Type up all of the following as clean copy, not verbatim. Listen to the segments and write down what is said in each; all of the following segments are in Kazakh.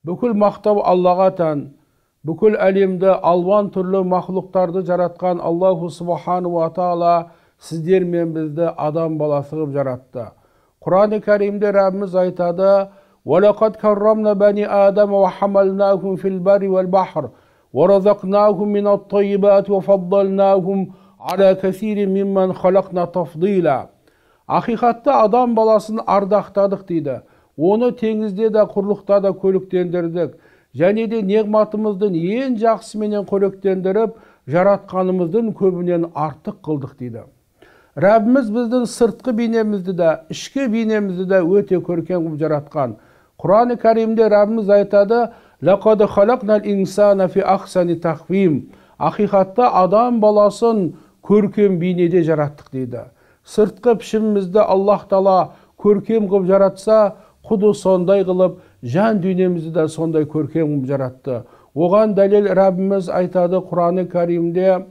Бүкіл мақтау Аллаға тән, бүкіл әлемді алуан түрлі мақлұқтарды жаратқан Аллаху субхану ва тағала сіздер мен бізді адам баласы қылып жаратты. Құран-ы Кәрімде Раббымыз айтады: «Уалақад каррамна бани Адама ва хамалнахум фил барри вал бахр, ва разақнахум минат тайибат ва фаддалнахум аля касирин мимман халақна тафдила». Ақиқатта адам баласын ардақтадық дейді. Оны теңізде де құрлықта да көліктендірдік. Және де неғматымыздың ең жақсыменен қоректендіріп, жаратқанымыздың көбінен артық қылдық дейді. Раббымыз біздің сыртқы бейнемізді де, ішкі бейнемізді де өте көркем қылып жаратқан. Құран-ы Кәрімде Раббымыз айтады: «Лақад халақнал инсана фи ахсани тақвим». Ақиқатта адам баласын көркем бейнеде жараттық дейді. Сыртқы пішінімізді Аллах Тағала көркем қылып жаратса, құды сондай қылып, жан дүниемізді де сондай көркем қылып жаратты. Оған дәлел Раббымыз айтады Құран-ы Кәрімде: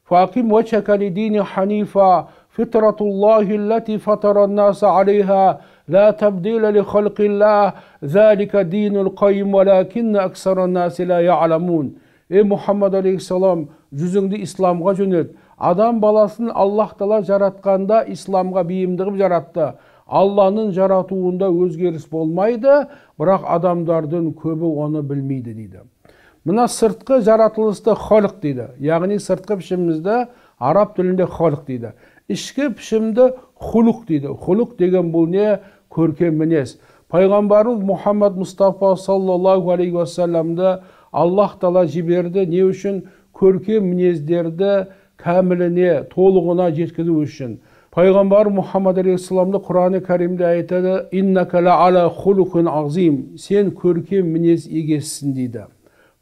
«Фақим вачака лидини ханифа, фитратуллахи аллати фатара ан-наса алейха, ла табдила ли халқиллах, залика динул қайим, валакинна аксара ан-наси ла я'ламун». Ей Мұхаммад алейхиссалам, жүзіңді исламға жөнелт. Адам баласын Аллах Тағала жаратқанда исламға бейімді қылып жаратты. Алланың жаратуында өзгеріс болмайды, бірақ адамдардың көбі оны білмейді дейді. Мына сыртқы жаратылысты халық дейді. Яғни сыртқы пішімізді араб тілінде халық дейді. Ішкі пішімді хулуқ дейді. Хулуқ деген бұл не? Көркем мінез. Пайғамбарымыз Мұхаммад Мұстафа саллаллаху алейхи уассаламды Аллах Тағала жіберді. Не үшін? Көркем мінездерді кәміліне, толығына жеткізу үшін. Пайғамбар Мұхаммад алейхиссаламды Құран-ы Кәрімде айтады: «Иннака ла ала хулукин азим». Сен көркем мінез егесісің дейді.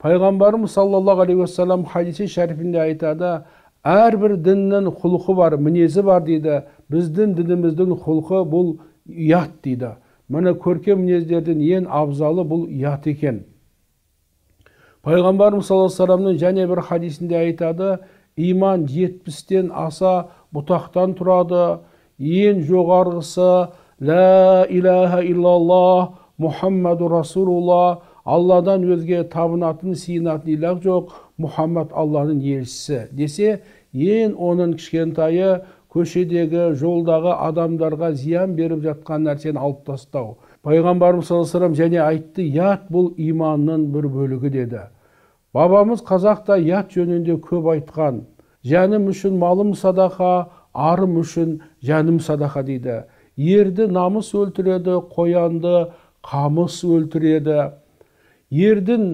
Пайғамбарымыз саллаллаху алейхи уассалам хадиси шәрифінде айтады: әрбір діннің құлқы бар, мінезі бар дейді. Біздің дініміздің құлқы бұл ұят дейді. Міне көркем мінездердің ең абзалы бұл ұят екен. Пайғамбарымыз саллаллаху алейхи уассаламның және бір хадисінде айтады: иман 70-тен аса бұтақтан тұрады. Ең жоғарғысы ла илаха иллаллах Мұхаммаду Расулуллах, Алладан өзге табынатын, сиынатын илах жоқ, Мұхаммад Алланың елшісі десе, ең оның кішкентайы көшедегі, жолдағы адамдарға зиян беріп жатқан нәрсені алып тастау. Пайғамбарымыз саллаллаху алейхи вассалам және айтты: ұят бұл иманның бір бөлігі деді. Бабамыз қазақ та ұят жөнінде көп айтқан. Жаным үшін малым садақа, арым үшін жаным садақа дейді. Ерді намыс өлтіреді, қоянды қамыс өлтіреді. Ердің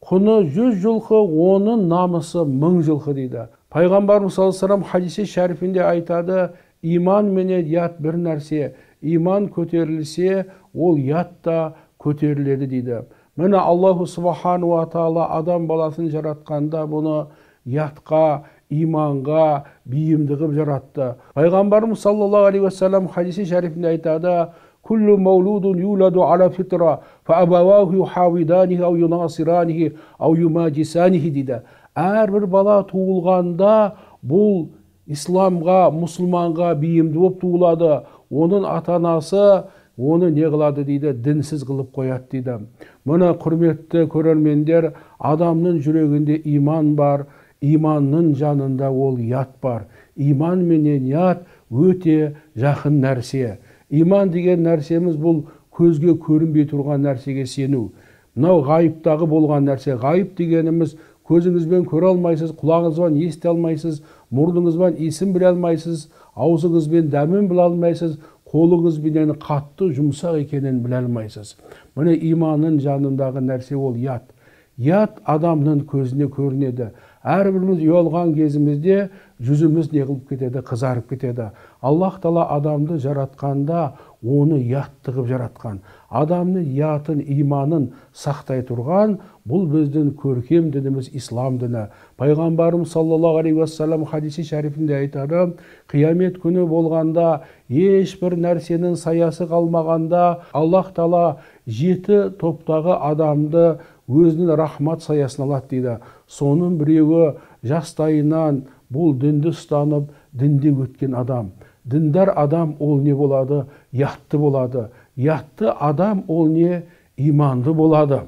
құны 100 жылқы, оның намысы 1000 жылқы дейді. Пайғамбарымыз саллаллаху алейхи вассалам хадиси шәрифінде айтады: иман менен ұят бір нәрсе. Иман көтерілсе, ол ұят та көтеріледі дейді. Міне Аллаху субхану ва тағала адам баласын жаратқанда бұны ұятқа, иманға бейімді қылып жаратты. Пайғамбарымыз саллаллаху алейхи уассалам хадиси шәрифінде айтады: «Куллу маулудун юладу ала фитра, фа абаваху юхавиданихи ау юнасиранихи ау юмажисанихи» дейді. Әрбір бала туылғанда бұл исламға, мұсылманға бейімді болып туылады. Оның ата-анасы оны не қылады дейді? Дінсіз қылып қояды дейді. Міне құрметті көрермендер, адамның жүрегінде иман бар, иманның жанында ол ұят бар. Иман менен ұят өте жақын нәрсе. Иман деген нәрсеміз бұл көзге көрінбей тұрған нәрсеге сену. Мынау ғайыптағы болған нәрсе. Ғайып дегеніміз көзіңізбен көре алмайсыз, құлағыңызбен ести алмайсыз, мұрныңызбен иісін біле алмайсыз, аузыңызбен дәмін біле алмайсыз, қолыңызбенен қатты жұмсақ екенін біле алмайсыз. Міне иманның жанындағы нәрсе ол ұят. Ұят адамның көзіне көрінеді. Әрбіріміз ұялған кезімізде жүзіміз не қылып кетеді? Қызарып кетеді. Аллах Тағала адамды жаратқанда оны ұятты қылып жаратқан. Адамның ұятын, иманын сақтай тұрған бұл біздің көркем дініміз ислам діні. Пайғамбарымыз саллаллаху алейхи уассалам хадиси шәрифінде айтады: қиямет күні болғанда ешбір нәрсенің саясы қалмағанда Аллах Тағала 7 топтағы адамды өзінің рахмат саясына алады дейді. Соның біреуі жастайынан бұл дінді ұстанып, дінде өткен адам. Діндар адам ол не болады? Ұятты болады. Ұятты адам ол не? Иманды болады.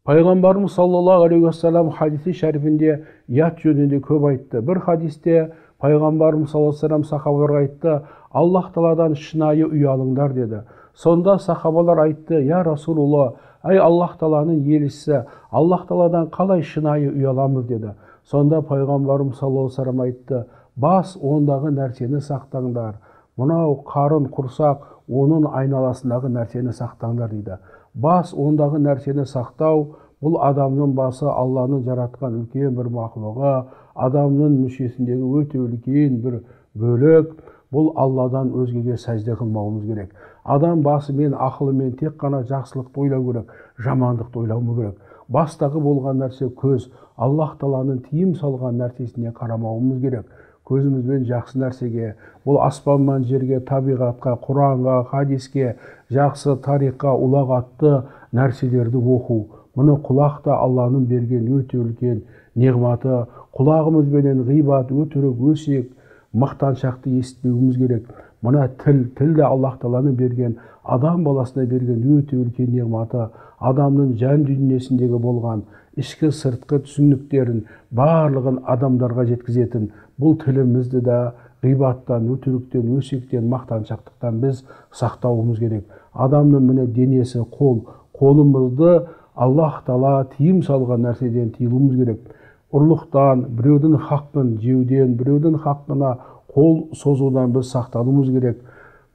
Пайғамбарымыз саллаллаху алейхи уассалам хадиси шәрифінде ұят жөнінде көп айтты. Бір хадисте пайғамбарымыз саллаллаху алейхи уассалам сахабаларға айтты: Аллах тағаладан шынайы ұялыңдар деді. Сонда сахабалар айтты: Я Расулулла, әй Аллах тағаланың елшісі, Аллах тағаладан қалай шынайы ұяламыз деді. Сонда пайғамбарымыз саллаллаху алейхи уассалам айтты: бас ондағы нәрсені сақтаңдар, мынау қарын құрсақ оның айналасындағы нәрсені сақтаңдар дейді. Бас ондағы нәрсені сақтау, бұл адамның басы Алланың жаратқан үлкен бір мақлұғы, адамның мүшесіндегі өте үлкен бір бөлік. Бұл Алладан өзгеге сәжде қылмауымыз керек. Адам басымен, ақылымен тек қана жақсылықты ойлау керек, жамандықты ойлаумау керек. Бастағы болған нәрсе көз, Аллах тағаланың тыйым салған нәрсесіне қарамауымыз керек. Көзімізбен жақсы нәрсеге, бұл аспаннан жерге, табиғатқа, Құранға, хадиске, жақсы тарихқа, ұлағатты нәрселерді оқу. Мұны құлақ та Алланың берген өте үлкен неғматы. Құлағымызбенен ғибат, өтірік, өсек, мақтаншақты естімеуіміз керек. Мына тіл, тіл де Аллах тағаланың берген, адам баласына берген өте үлкен неғматы. Адамның жан дүниесіндегі болған ішкі сыртқы түсініктерін барлығын адамдарға жеткізетін бұл тілімізді де ғибаттан, өтіріктен, өсектен, мақтаншақтықтан біз сақтауымыз керек. Адамның міне денесі қол, қолымызды Аллах тағала тыйым салған нәрседен тыйылуымыз керек. Ұрлықтан, біреудің хақын жеуден, біреудің хақына қол созудан біз сақтануымыз керек.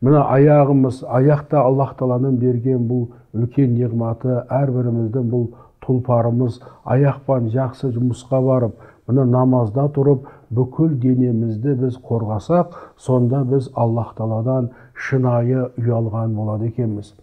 Мына аяғымыз, аяқта Аллах тағаланың берген бұл үлкен неғматы, әрбіріміздің бұл тұлпарымыз. Аяқпен жақсы жұмысқа барып, мына намазда тұрып, бүкіл денемізді біз қорғасақ, сонда біз Аллах тағаладан шынайы ұялған болады екенбіз.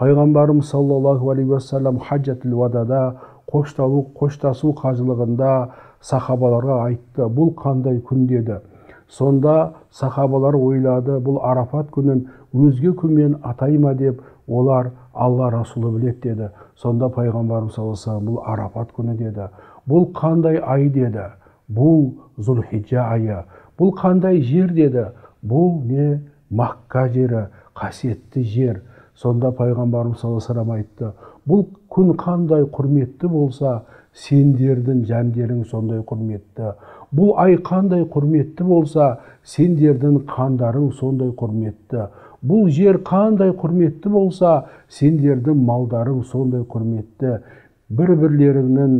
Пайғамбарымыз саллаллаху алейхи уассалам хаджатул вадада, қоштасу қажылығында сахабаларға айтты: бұл қандай күн деді. Сонда сахабалар ойлады, бұл Арафат күнін өзге күнмен атай ма деп, олар Алла Расулы біледі деді. Сонда пайғамбарымыз саллаллаху алейхи уассалам бұл Арафат күні деді. Бұл қандай ай деді? Бұл Зулхиджа айы. Бұл қандай жер деді? Бұл не? Макка жері, қасиетті жер. Сонда пайғамбарымыз саллаллаху алейхи уассалам айтты: бұл күн қандай құрметті болса, сендердің жандерің сондай құрметті. Бұл ай қандай құрметті болса, сендердің қандарың сондай құрметті. Бұл жер қандай құрметті болса, сендердің малдарың сондай құрметті. Бір-бірлеріңнің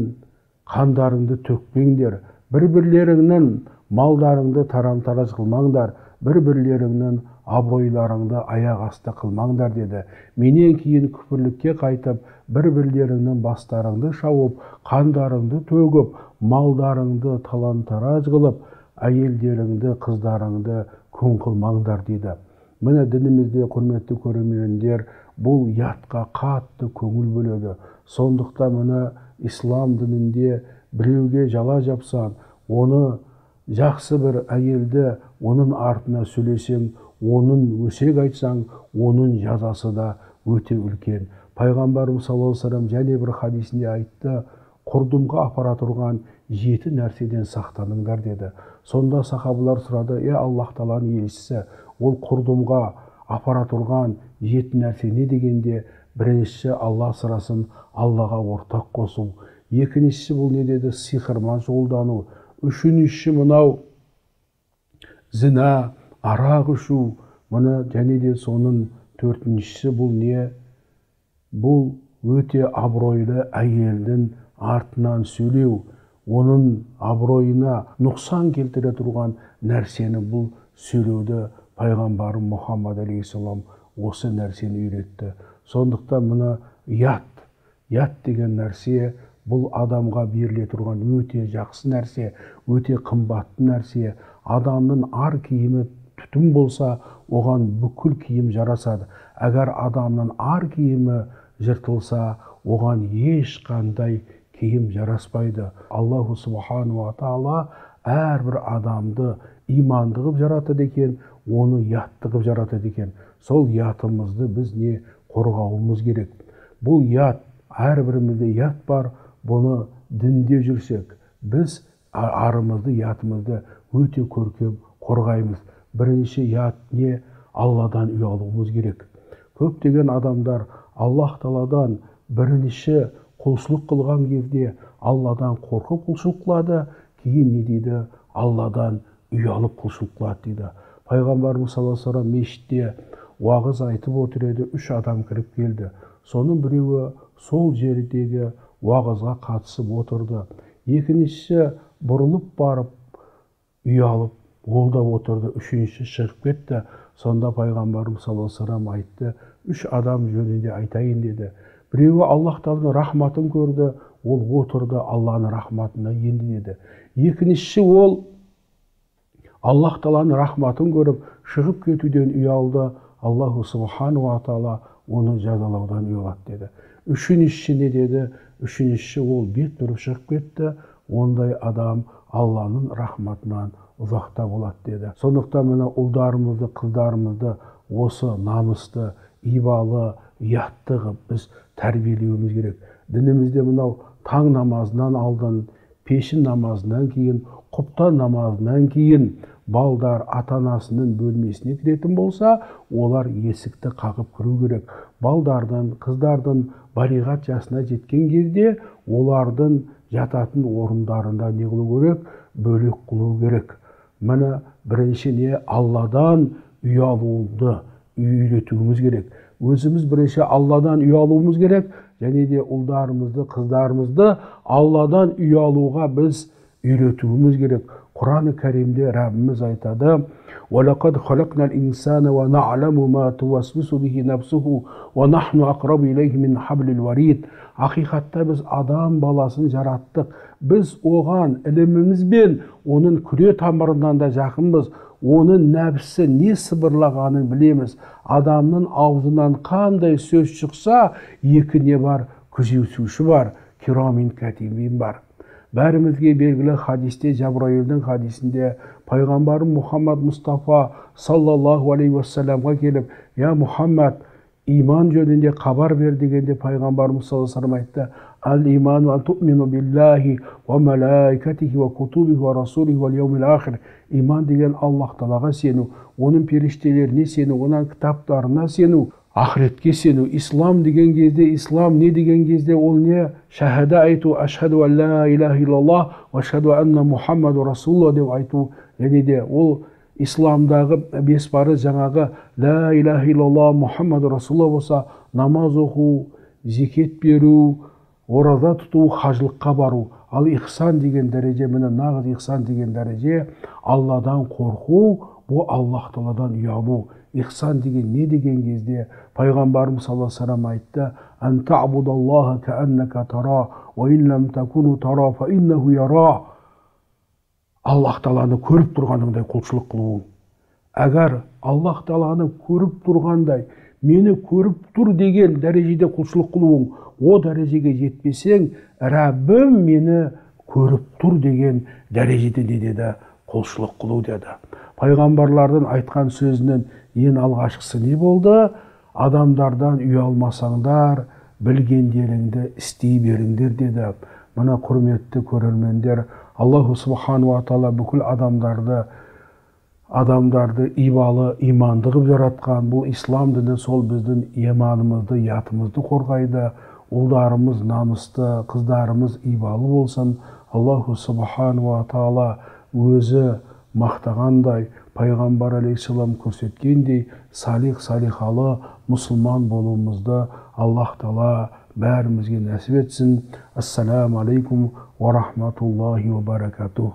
қандарыңды төкпеңдер, бір-бірлеріңнің малдарыңды таран-тараж қылмаңдар, бір-бірлеріңнің абыройларыңды аяқ асты қылмаңдар деді. Менен кейін күпірлікке қайтып, бір-бірлеріңнің бастарыңды шауып, қандарыңды төгіп, малдарыңды талан-тараж қылып, әйелдеріңді, қыздарыңды күң қылмаңдар дейді. Міне дінімізде, құрметті көрермендер, бұл ұятқа қатты көңіл бөледі. Сондықтан міне ислам дінінде біреуге жала жапсаң, оны жақсы бір әйелді оның артына сөйлесең, оның өсек айтсаң, оның жазасы да өте үлкен. Пайғамбарымыз саллаллаху алейхи уассалам және бір хадисінде айтты: құрдымға апара тұрған 7 нәрседен сақтаныңдар деді. Сонда сахабалар сұрады: е Аллах тағаланың елшісі, ол құрдымға апара тұрған 7 нәрсе не дегенде, біріншісі Алла сырасын Аллаға ортақ қосу, екіншісі бұл не деді? Сиқырмен шұғылдану, үшіншісі мынау зина, арақ ішу, мына және де соның төртіншісі бұл не? Бұл өте абыройлы әйелдің артынан сөйлеу, оның абыройына нұқсан келтіре тұрған нәрсені бұл сөйлеуді пайғамбарым Мұхаммад алейхиссалам осы нәрсені үйретті. Сондықтан мына ұят, ұят деген нәрсе бұл адамға беріле тұрған өте жақсы нәрсе, өте қымбатты нәрсе. Адамның ар киімі түтін болса, оған бүкіл киім жарасады. Егер адамның ар киімі жыртылса, оған ешқандай киім жараспайды. Аллаху субхану ва тағала әрбір адамды иманды қылып жаратады екен, оны ұятты қылып жаратады екен. Сол ұятымызды біз не қорғауымыз керек. Бұл ұят, әрбірімізде ұят бар. Бұны дінде жүрсек, біз арымызды, ұятымызды өте көркем қорғаймыз. Бірінші ұят не? Алладан ұялуымыз керек. Көптеген адамдар Аллах тағаладан бірінші Құлшылық қылған кезде Алладан қорқып құлшылық қылады, кейін не дейді? Алладан ұялып құлшылық қылады дейді. Пайғамбарымыз саллаллаху алейхи вассалам мешітте уағыз айтып отыр еді, 3 адам кіріп келді. Соның біреуі сол жердегі уағызға қатысып отырды. Екіншісі бұрылып барып ұялып, ол да отырды. Үшіншісі шығып кетті. Сонда пайғамбарымыз саллаллаху алейхи вассалам айтты, 3 адам жөнінде айтайын деді. Біреуі Аллах тағаланың рахматын көрді, ол отырды, Алланың рахматына енді деді. Екіншісі ол Аллах тағаланың рахматын көріп, шығып кетуден ұялды, Аллаху субхану ва тағала оны жазалаудан ұялады деді. Үшіншісі не деді? Үшіншісі ол бет бұрып шығып кетті, ондай адам Алланың рахматынан ұзақта болады деді. Сондықтан мына ұлдарымызды, қыздарымызды осы намысты, ибалы, ұятты қылып біз тәрбиелеуіміз керек. Дінімізде мынау таң намазынан алдын, пешін намазынан кейін, құптан намазынан кейін балдар ата-анасының бөлмесіне кіретін болса, олар есікті қағып кіру керек. Балдардың, қыздардың балиғат жасына жеткен кезде олардың жататын орындарында не қылу керек? Бөлек қылу керек. Міне бірінші не? Алладан ұялуды үйретуіміз керек. Өзіміз бірінші Алладан ұялуымыз керек, және де ұлдарымызды, қыздарымызды Алладан ұялуға біз үйретуіміз керек. Құран-ы Кәрімде Раббіміз айтады: «Уалақад халақнал инсана уа на'ламу ма туасвису бихи нафсуху уа нахну ақрабу илейхи мин хаблил варид». Ақиқатта біз адам баласын жараттық. Біз оған ілімімізбен оның күре тамырынан да жақынбыз. Оның нәпсі не сыбырлағанын білеміз. Адамның аузынан қандай сөз шықса, екі не бар? Күзетуші бар, кирамин кәтибин бар. Бәрімізге белгілі хадисте, Жабрайылдың хадисінде пайғамбарым Мұхаммад Мұстафа саллаллаху алейхи уассаламға келіп, «Я Мұхаммад, иман жөнінде хабар бер» дегенде пайғамбарымыз саллаллаху алейхи уассалам айтты: «Ал иману ан туъмину биллахи ва малаикатихи ва кутубихи ва расулихи вал яумил ахир». Иман деген Аллах тағалаға сену, оның періштелеріне сену, оның кітаптарына сену, ақыретке сену. Ислам деген кезде, ислам не деген кезде, ол не? Шахада айту, ашхаду ан ла илаха иллаллах ва ашхаду анна Мухаммаду расулуллах деп айту. Және де ол исламдағы бес парыз жаңағы ла илаха иллаллах Мухаммаду расулуллах болса, намаз оқу, зекет беру, ораза тұту, қажылыққа бару. Ал ихсан деген дәреже, міне нағыз ихсан деген дәреже Алладан қорқу, бұл Аллах тағаладан ұялу. Ихсан деген не деген кезде пайғамбарымыз саллаллаху алейхи вассалам айтты: «Ан та'будаллаха кааннака тара, ва ин лам такуну тара фа иннаху яра». Аллах тағаланы көріп тұрғаныңдай құлшылық қылуың. Әгер Аллах тағаланы көріп тұрғандай, мені көріп тұр деген дәрежеде құлшылық қылуың, о дәрежеге жетпесең, Раббым мені көріп тұр деген дәрежеде не деді? Құлшылық қылу деді. Пайғамбарлардың айтқан сөзінің ең алғашқысы не болды? Адамдардан ұялмасаңдар, білгендеріңді істей беріңдер деді. Мына құрметті көрермендер, Аллаху субхану ва тағала бүкіл адамдарды ибалы, иманды қылып жаратқан. Бұл ислам діні сол біздің иманымызды, ұятымызды қорғайды. Ұлдарымыз намысты, қыздарымыз ибалы болсын. Аллаху субхану ва тағала өзі мақтағандай, пайғамбар алейхиссалам көрсеткендей салих, салихалы мұсылман болуымызды Аллах тағала бәрімізге нәсіп етсін. Ассаламу алейкум ва рахматуллахи ва баракатух.